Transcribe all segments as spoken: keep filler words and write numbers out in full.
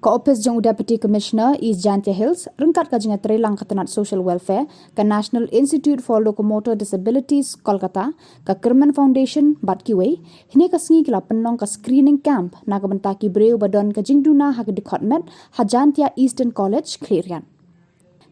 Ka ophis jong u Deputy Commissioner East Jaintia Hills ryngkat ka jingïatreilang ka tnat Social Welfare, ka National Institute for Locomotor Disabilities Kolkata, ka Kyrmen Foundation bad kiwei, hynne ka sngi ki la pynlong ka screening camp na ka bynta ki briew ba don ka jingduna ha ka dkhot met ha Jaintia Eastern College, Khliehriat.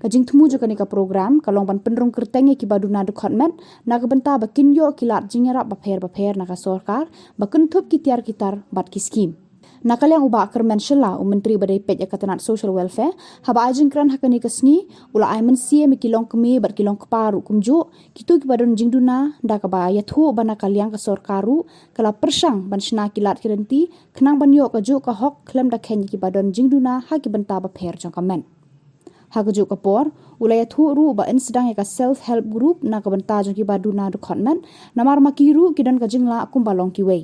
Ka jingthmu jong kane ka program ka long ban pynrung kyrteng ïa kiba duna dkhot met na ka bynta ba kin ïoh ki lad jingïarap bapher bapher na ka sorkar ba kynthup ki tiar ki tar bad ki skim. Na ka liang u Bah Kyrmen Shylla, u Myntri ba dei peit ïa ka tnat Social Welfare, haba ai jingkren ha kane ka sngi, u la ai mynsiem ïa ki longkmie bad ki longkpa ruh kumjuh, kito kiba don jingduna, da kaba ïathuh ba na ka liang ka sorkar ruh ka la pyrshang ban shna ki lad ki rynti khnang ban ïoh kajuh ka hok khlem da kheiñ ïa kiba don jingduna ha ki bynta bapher jong ka met. Ha kajuh ka por, u la ïathuh ruh ba yn sdang ïa ka self help group na ka bynta jong kiba duna dkhot met, namar ma ki ruh ki don ka jinglah kumba long kiwei.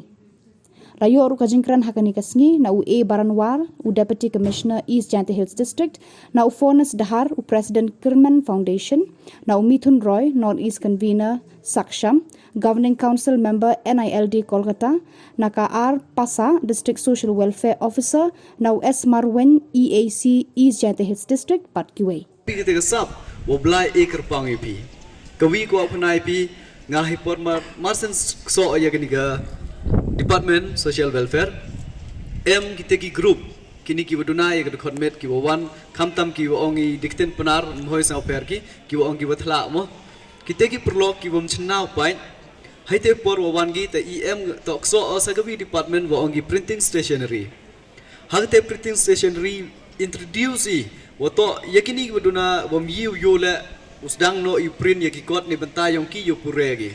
La ïoh ruh ka jingkren ha kane ka sngi na u A Baranwar, u Deputy Commissioner East Jaintia Hills District, na u Furness Dahar, u President Kyrmen Foundation, na u Mithun Roy, North East Convener Saksham, Governing Council Member N I L D Kolkata, na ka R Pasa, District Social Welfare Officer, na u S Marwein, E A C East Jaintia Hills District bad kiwei. Phi kata ka sap wa Blai e kyrpang ïa phi. Ka wi kwah pynai phi, nga hi por mar marsen kso ïa kani ka Department Social Welfare. Em kita ki group, kini ki wa duna ïa ka dkhot met, ki wa wan, khamtam ki wa ong i dikten Pnar, mhoi sa per ki, ki wa ong ki wa thla mo. Kita ki pyrlok ki wa mchna u pain. Hai te por wa wan ki ta i em to kso o sa ka wi department wa ong ki printing stationery. Ha kata printing stationery introduce i wa to ïa kini wa duna wa myiu yu le u sdang no i print ïa ki kot ne bynta ïong ki yu pure ki.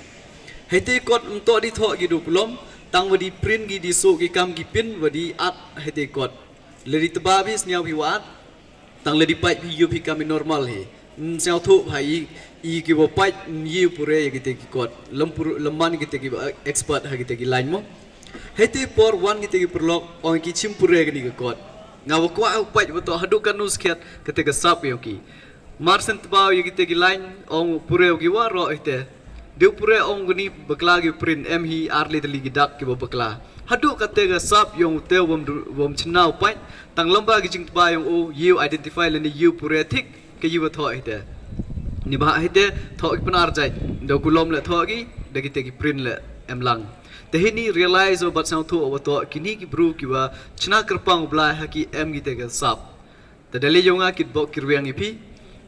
Hai te kot mto di tho ki du kulom, tang wa di print ki di so ki kam ki pin wa di at hai te kot. Le di tba bi sniaw phi wa at, tang le di pait phi yu phi kam i normal hi. Sniaw thu ha i, i ki wa pait myiu pure ïa kita ki kot. Lem pur-, lem man kita ki wa expert ha kita ki line mo. Hai te por wan kita ki pyrlok, ong ki chim pure kani ka kot. Nga wa kwah u pait wa to hadu ka nus khiat kata ka sap ïong ki. Mar sen tbaw ïa kita ki line, ong pure ki wa ro ite. Deu pure ong kani bakla ki print em hi ar li tali ki dak ki wa bakla. Hadu kata ka sap ïong u te wam du-, wam chna u pait, tang lamba ki jingtba ïong u, yu identify le ni yu pure thik, ka yu wa tho ite. Ni ba ite, tho ki Pnar jait, da kulom le tho ki, da kita ki print le em lang. Te hini realize o bat sang thu o wa to kini ki bru ki wa chna kyrpang u Blai ha ki em kita ka sap. Te da le ïong a kit bok ki riang i phi.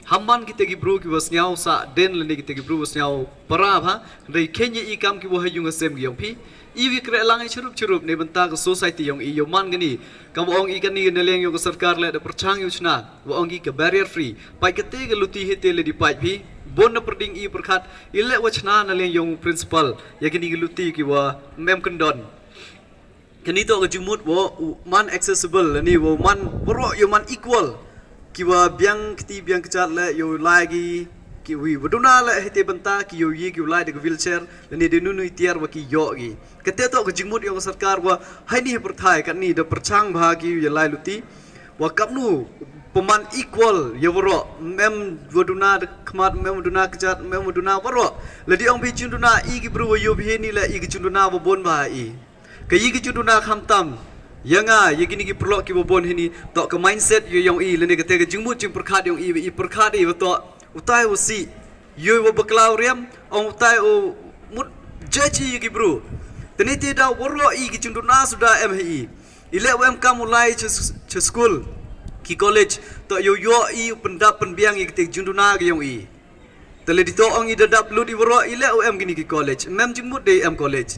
Hamman kita ki bru ki wa sniaw sa den le ni kita ki bru wa sniaw para ba. Dei kenya i kam ki wa ha ïong a sem ki ïong phi. I wi kre lang i churup churup ne bynta ka society ïong i ïong man gani. Kam ong i kani ne leng ïong ka sarkar le da pyrchang ïong chna. Wa ong ki ka barrier free. Pai kate ka luti hite le di pai phi. Bon na perding i perkhat. I le wa chna na leng ïong principal. Ïa kini ka luti ki wa mem kendon. Kani to ka jingmut wa u man accessible, lani wa man bro yu man equal. Ki wa biang kti biang kchat le yu lai ki, ki wi wa duna le hite bynta ki yu yi ki u lai da ka wheelchair, lani de nunu i tiar wa ki yo ki. Kate to ka jingmut yu ka sarkar wa hai ni pyrthai kat ni da pyrchang bha ki yu lai luti. Wa kapnu peman equal ya waro, mem wa duna da khmat, mem wa duna kchat, mem wa duna waro. Ladi ong phi jingduna i ki bru wa yu phi ni le i ki jingduna wa bon bha i. Ka yi ki jingduna khamtam. Ya nga, ya kini ki pyrlok ki wa bon hini, to ka mindset yu yong i, lene kate ka jingmut jingpyrkhat yong i, i pyrkhat i wa to, utai wa si, yu wa bakla u riam, ong utai u mut judge i ya ki bru. Tene te da waro i ki jingduna suda em hi i. I le wa em kam u lai cha, cha school, ki college, to yu yo i u pyndap pynbiang i kate jingduna ki yong i. Te le di to ong i da dap lut i waro i le u em kini ki college. Mem jingmut de em college.